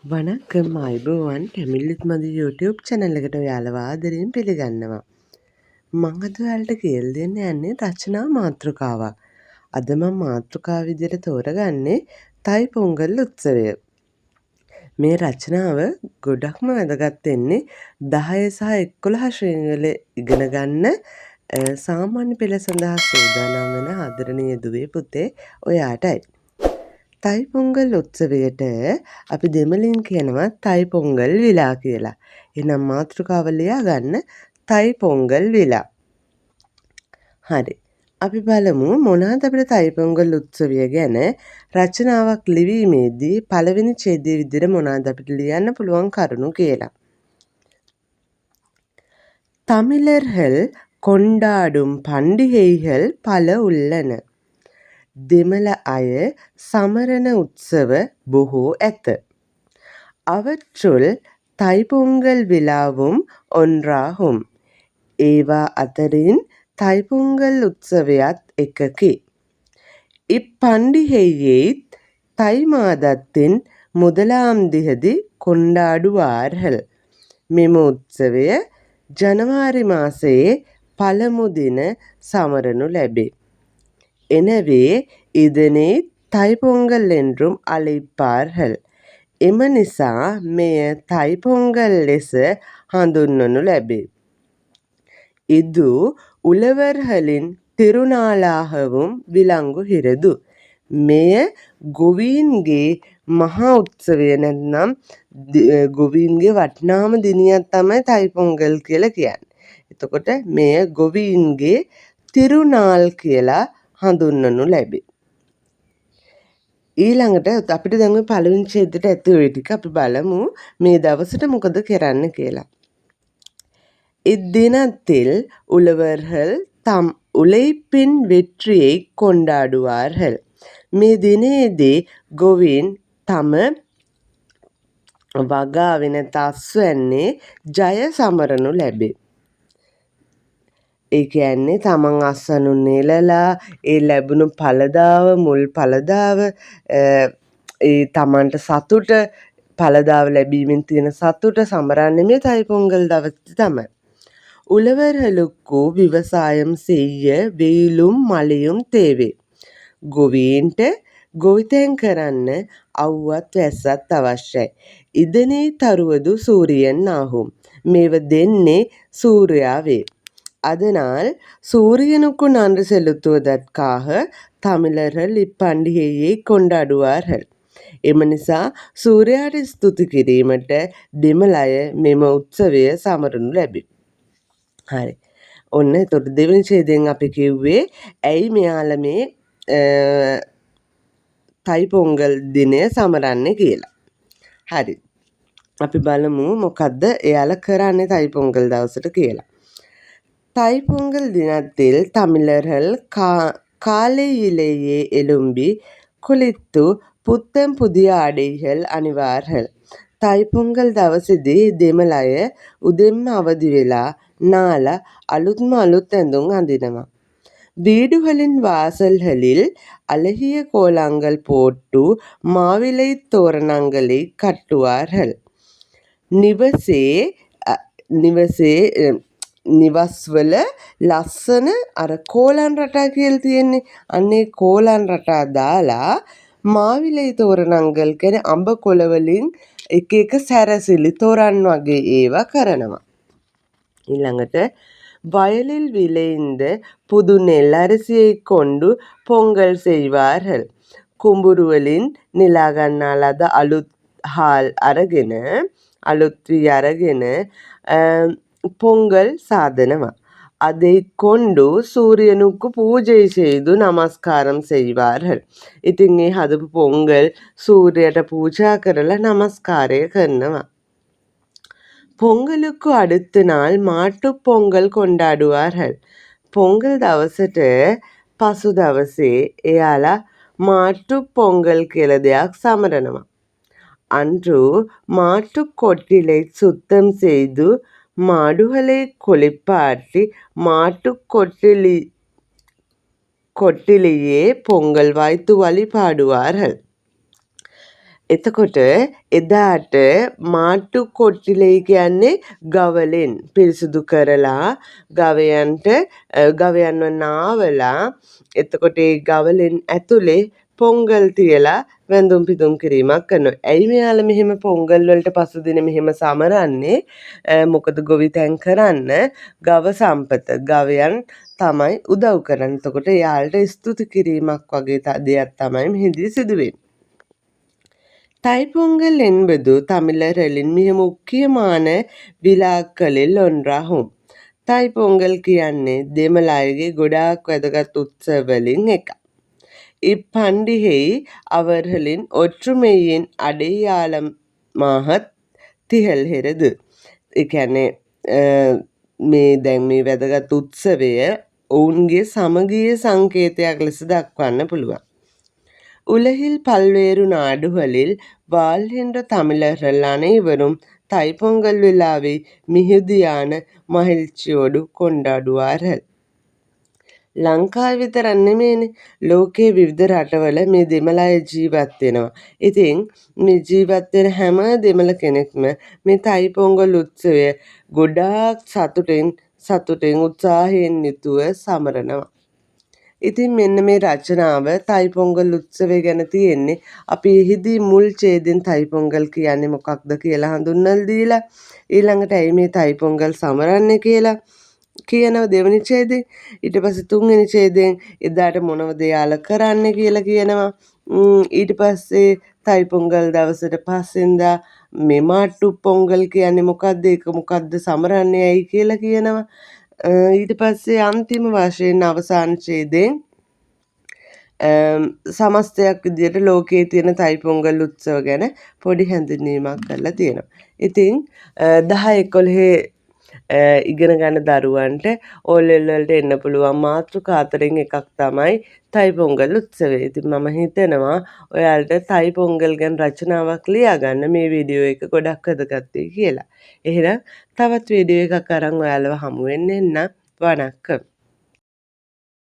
වණක්කම් ආයුබෝවන් Tamil විත් මදු YouTube channel එකට ඔයාලව ආදරයෙන් පිළිගන්නවා. මං අද ඔයාලට කියලා දෙන්න යන්නේ රචනා මාතෘකාවක්. අද මං මාතෘකාව විදියට තෝරගන්නේ තයි පොංගල් උත්සවය. මේ රචනාව ගොඩක්ම වැදගත් වෙන්නේ 10 සහ 11 ශ්‍රේණි වල ඉගෙන ගන්න සාමාන්‍ය පෙළ සඳහා සූදානම් වෙන ආදරණීය දුවේ පුතේ ඔයාටයි. තයි පොංගල් උත්සවයට අපි දෙමළින් කියනවා තයි පොංගල් විලා කියලා. එහෙනම් මාතෘකාව ලියා ගන්න තයි පොංගල් විලා. හරි. අපි බලමු මොනවද අපිට තයි පොංගල් උත්සවය ගැන රචනාවක් ලිවීමේදී පළවෙනි ඡේදයේ විදිහට මොනවද අපිට ලියන්න පුළුවන් කරුණු කියලා. தமிழர்கள் கொண்டாடும் பண்டிகைகள் பல உள்ளன. දෙමළ අය සමරන උත්සව බොහෝ ඇත. අවට්රුල් තයිපොංගල් විලාවුම් ඔන්රාහුම්. ඒවා අතරින් තයිපොංගල් උත්සවයත් එකකි. ඉප්පණ්ඩිහෙය්යෙත් තයි මාදත්තින් මුදලාම් දිහදි කොණ්ඩාඩුවාර්හල්. මෙම උත්සවය ජනවාරි මාසයේ පළමු දින සමරනු ලැබේ. எனவே இதனை தைப்பொங்கல் என்றும் අழைப்பார்கள். එම නිසා මෙය තයිපොංගල් ලෙස හඳුන්වනු ලැබේ. ඉදු උළවර්හලින් තිරුනාලාහවුම් විලංගුහිරදු. මෙය ගොවීන්ගේ මහා උත්සවය නැත්නම් ගොවීන්ගේ වටිනාම දිනියක් තමයි තයිපොංගල් කියලා කියන්නේ. එතකොට මෙය ගොවීන්ගේ තිරුනාල් කියලා හඳුන්වනු ලැබේ. ඊළඟට අපිට දැන් ඔය පළවෙනි ඡේදෙට ඇති ඔය ටික අපි බලමු මේ දවසට මොකද කරන්න කියලා. இத்தினத்தில் உழவர்கள் தம் உழைப்பின் வெற்றியை கொண்டாடுவார்கள். මේ දිනයේදී ගොවීන් තම වගාවේ නැත්නම් අස්වැන්නේ ජය සමරනු ලැබේ. ඒ කියන්නේ තමන් අස්වනු නෙලලා ඒ ලැබුණු ඵලදාව මුල් ඵලදාව ඒ තමන්ට සතුට ඵලදාව ලැබීමෙන් තියෙන සතුට සමරන්නේ මේ තයි පොංගල් දවසේ තමයි. උළවර්හලුක්කු විවසායම් සෙය්‍ය වෙයිලුම් මලයුම් තේවේ. ගොවීන්ට ගොවිතැන් කරන්න අව්වත් වැස්සත් අවශ්‍යයි. ඉදනේ තරුවදු සූරියන් ආහුම්. මේව දෙන්නේ සූර්යා වේ. அதனால் சூரியனுக்கு நன்றி செலுத்துவதற்காக தமிழர்கள் இப்பண்டிகையை கொண்டாடுவார்கள். එම නිසා සූර්යාට ස්තුති කිරීමට දෙමළ අය මෙම උත්සවය සමරනු ලැබේ. හරි. ඔන්න එතකොට දෙවෙනි ඡේදයෙන් අපි කිව්වේ ඇයි මෙයාලා මේ තයි පොංගල් දිනය සමරන්නේ කියලා. හරි. අපි බලමු මොකද්ද එයාලා කරන්නේ තයි පොංගල් දවසට කියලා. தைப்பொங்கல் தினத்தில் தமிழர்கள் காலையிலேயே எழும்பி குளித்து புத்தம் புதிய ආඩයිහල් අනිවාර්හල්. තයිපොංගල් දවසේදී දෙමළ අය උදෙන්ම අවදි වෙලා නාලා අලුත්ම අලුත් ඇඳුම් අඳිනවා. வீடுகளின் வாசல்களில் அழகிய கோலங்கள் போட்டு மாவிலை තෝරණங்களை கட்டுவார்கள். නිවසේ නිවස්වල ලස්සන අර කෝලම් රටා කියලා තියෙන්නේ. අන්න ඒ කෝලම් රටා දාලා මාවිලයි තෝරණංගල් කියන්නේ අඹ කොළ වලින් එක එක සැරසිලි තොරන් වගේ ඒවා කරනවා. ඊළඟට වයලිල් විලෙයින්ද පුදු නෙල් අරිසියයි කොණ්ඩු පොංගල් සෙයිවාර්හල්. කුඹුරු වලින් නෙලා ගන්නා ලද අලුත් හාල් අරගෙන අලුත් වී අරගෙන පොංගල් සාදනවා. அதை கொண்டு சூரியனுக்கு பூஜை செய்து நமஸ்காரம் செய்வார்கள். ඉතින් ඒ හදපු පොංගල් සූර්යයට පූජා කරලා නමස්කාරය කරනවා. பொங்கலுக்கு அடுத்த நாள் மாட்டுப் பொங்கல் கொண்டாடுவார்கள். පොංගල් දවසට පසු දවසේ එයාලා මාට්ටු පොංගල් කියලා දෙයක් සමරනවා. அன்று மாட்டுக் கொட்டிலை சுத்தம் செய்து மாடுகளை குளிப்பாட்டி மாட்டுக் கொட்டிலேயே பொங்கல் வைத்து வழிபாடுவார்கள். එතකොට එදාට මාට්ටු කොට්ටිලේ කියන්නේ ගවලෙන් පිරිසිදු කරලා ගවයන්ට ගවයන්ව නාවලා එතකොට ඒ ගවලෙන් ඇතුලේ පොංගල් තියලා වැඳුම් පිදුම් කිරීමක් කරනවා. ඇයි මෙයාලා මෙහෙම පොංගල් වලට පසුදින මෙහෙම සමරන්නේ? මොකද ගොවිතැන් කරන්න ගව සම්පත ගවයන් තමයි උදව් කරන්නේ. එතකොට එයාලට ස්තුති කිරීමක් වගේ දෙයක් තමයි මෙහිදී සිදු වෙන්නේ. தைப்பொங்கல் என்பது தமிழர்களின் மிக முக்கியமான විழාක්කලිල් ඔන්රාහුම්. තයි කියන්නේ දෙමළ අයගේ ගොඩාක් වැදගත් උත්සව වලින් එකක්. இப்பண்டிகை அவர்களின் ஒற்றுமையின் அடையாளமாகத் திகழ்கிறது. ඒ කියන්නේ මේ දැන් මේ වැදගත් උත්සවය ඔවුන්ගේ සමගියේ සංකේතයක් ලෙස දක්වන්න පුළුවන්. உலகில் பல்வேறு நாடுகளில் வாழ்கின்ற தமிழர்கள் அனைவரும் தைப்பொங்கல் விழாவை மிகுதியான මහිල්චියෝඩු කොණ්ඩාඩුවාරල්. ලංකාවේ විතරක් නෙමෙයිනේ, ලෝකයේ විවිධ රටවල මේ දෙමළ අය ජීවත් වෙනවා. ඉතින් මේ ජීවත් වෙන හැම දෙමළ කෙනෙක්ම මේ තයි පොංගල් උත්සවය ගොඩාක් සතුටෙන් සතුටෙන් උත්සාහයෙන් යුතුව සමරනවා. ඉතින් මෙන්න මේ රචනාව තයි පොංගල් උත්සවය ගැන තියෙන්නේ. අපි එහිදී මුල් ඡේදෙන් තයි පොංගල් කියන්නේ මොකක්ද කියලා හඳුන්වලා දීලා, ඊළඟට ඇයි මේ තයි පොංගල් සමරන්නේ කියලා කියනවා දෙවෙනි ඡේදෙන්. ඊට පස්සේ තුන්වෙනි ඡේදෙන් එදාට මොනවද එයාලා කරන්නේ කියලා කියනවා. ඊට පස්සේ තයි පොංගල් දවසට පස්සෙන්දා මේ මාට්ටු පොංගල් කියන්නේ මොකද්ද, ඒක මොකද්ද සමරන්නේ ඇයි කියලා කියනවා. ඊට පස්සේ අන්තිම වශයෙන් අවසාන ඡේදයෙන් සමස්තයක් විදියට ලෝකයේ තියෙන තයි පොංගල් උත්සව ගැන පොඩි හැඳින්වීමක් කරලා තියෙනවා. ඉතින් 10 11 ඉගෙන ගන්න දරුවන්ට O level වලට එන්න පුළුවන් මාතෘකා අතරින් එකක් තමයි තයි පොංගල් උත්සවය. ඉතින් මම හිතනවා ඔයාලට තයි පොංගල් ගැන රචනාවක් ලියා ගන්න මේ වීඩියෝ එක ගොඩක් වැදගත් වෙයි කියලා. එහෙනම් තවත් වීඩියෝ එකක් අරන් ඔයාලව හමු වෙන්න එන්න. වණක්කම්.